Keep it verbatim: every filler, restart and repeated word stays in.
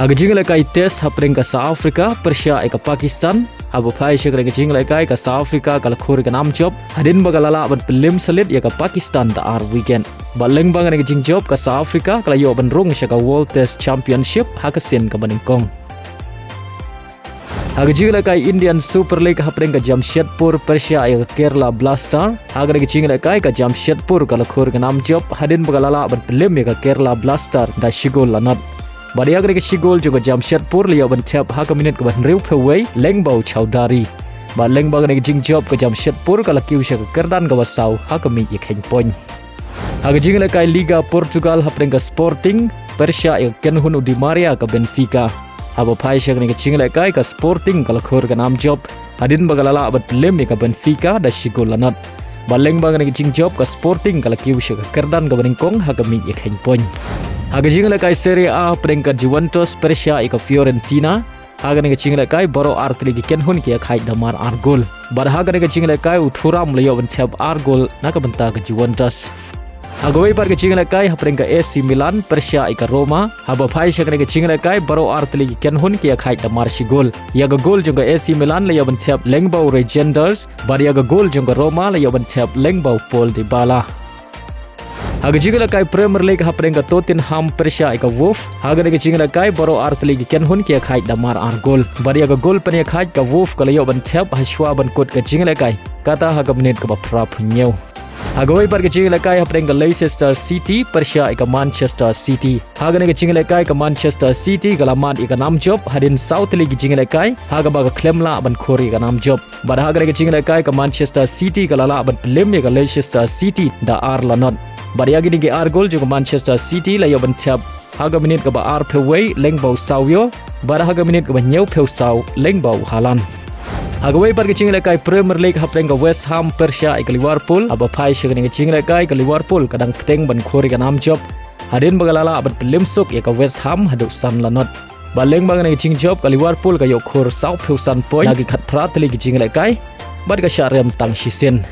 Ha ka jingïalehkai test hapdeng ka South Africa pyrshah ïa ka Pakistan, haba phai sha kane ka jingïalehkai ka South Africa ka la khur ïa ka nam jop hadien ba ka la lah ban pynlem sha lid ïa ka Pakistan da ar wicket. Bad lyngba kane ka jingjop ka South Africa ka la ïoh ban rung sha ka World Test Championship ha ka sien kaba nyngkong. Ha ka jingïalehkai Indian Super League hapdeng ka Jamshedpur pyrshah ïa ka Kerala Blaster, ha kane ka jingïalehkai ka Jamshedpur ka la khur ïa ka nam jop hadien ba ka la lah ban pynlem ïa ka Kerala Blaster da shi gol la nod. Bad ïa kane ka shi gol jong ka Jamshedpur la ïoh ban thep ha ka minit kaba hynriewphew wei lyngba u Chowdhury. Bad lyngba kane ka jingjop ka Jamshedpur ka la kiew sha ka kyrdan kaba saw ha ka miej ïakheiñ point. Ha ka jingïalehkai Liga Portugal hapdeng ka Sporting pyrshah ïa ka kynhun u Di Maria ka Benfica. Haba phai sha kane ka jingïalehkai ka Sporting ka la khur ïa ka nam jop hadien ba ka la lah ban pynlem ïa ka Benfica da shi gol la nod. Bad lyngba kane ka jingjop ka Sporting ka la kiew sha ka kyrdan kaba nyngkong ha ka miej ïakheiñ point. Ha ka jingïalehkai Serie A hapdeng ka Juventus pyrshah ïa ka Fiorentina, ha kane ka jingïalehkai baroh ar tylli ki kynhun ki ïakhaid da mar ar gol. Bad ha kane ka jingïalehkai u Thuram la ïoh ban thep ar gol na ka bynta ka Juventus. Ha kawei pat ka jingïalehkai hapdeng ka A C Milan pyrshah ïa ka Roma, haba phai sha kane ka jingïalehkai baroh ar tylli ki kynhun ki ïakhaid da mar shi gol. Ïa ka gol jong ka A C Milan la ïoh ban thep lyngba u Reijnders, bad ïa ka gol jong ka Roma la ïoh ban thep lyngba u Paul Dybala. Ha ka jingïalehkai Premier League hapdeng ka Tottenham pyrshah ïa ka Wolves, ha kane ka jingïalehkai baroh ar tylli ki kynhun ki ïakhaid da mar ar gol. Bad ïa ka gol pynïakhaid ka Wolves ka la ïoh ban thep hashwa ban kut ka jingïalehkai, kata ha ka minit kaba phraphew hynñiew. Ha kawei pat ka jingïalehkai hapdeng ka Leicester City pyrshah ïa ka Manchester City. Ha kane ka jingïalehkai ka Manchester City ka la mad ïa ka nam jop hadien saw tylli ki jingïalehkai, ha kaba ka khlem lah ban khur ïa ka nam jop. Bad ha kane ka jingïalehkai ka Manchester City ka la lah ban pynlem ïa ka Leicester City da ar la nod. Bad ïa kine ki ar gol jong ka Manchester City la ïoh ban thep ha ka minit kaba arphew wei lyngba u Sawyo, bad ha ka minit kaba hynñiewphew saw lyngba u Haaland. Ha kawei pat ka jingïalehkai Premier League hapdeng ka West Ham pyrshah ïa ka Liverpool, haba phai sha kane ka jingïalehkai ka Liverpool ka dang bteng ban khur ïa ka nam jop hadien ba ka la lah ban pynlem suk ïa ka West Ham haduh san la nod. Bad lyngba kane ka jingjop ka Liverpool ka ïoh khur sawphew san point na ki khatphra tylli ki jingïalehkai, bad ka shah rem tang shisien.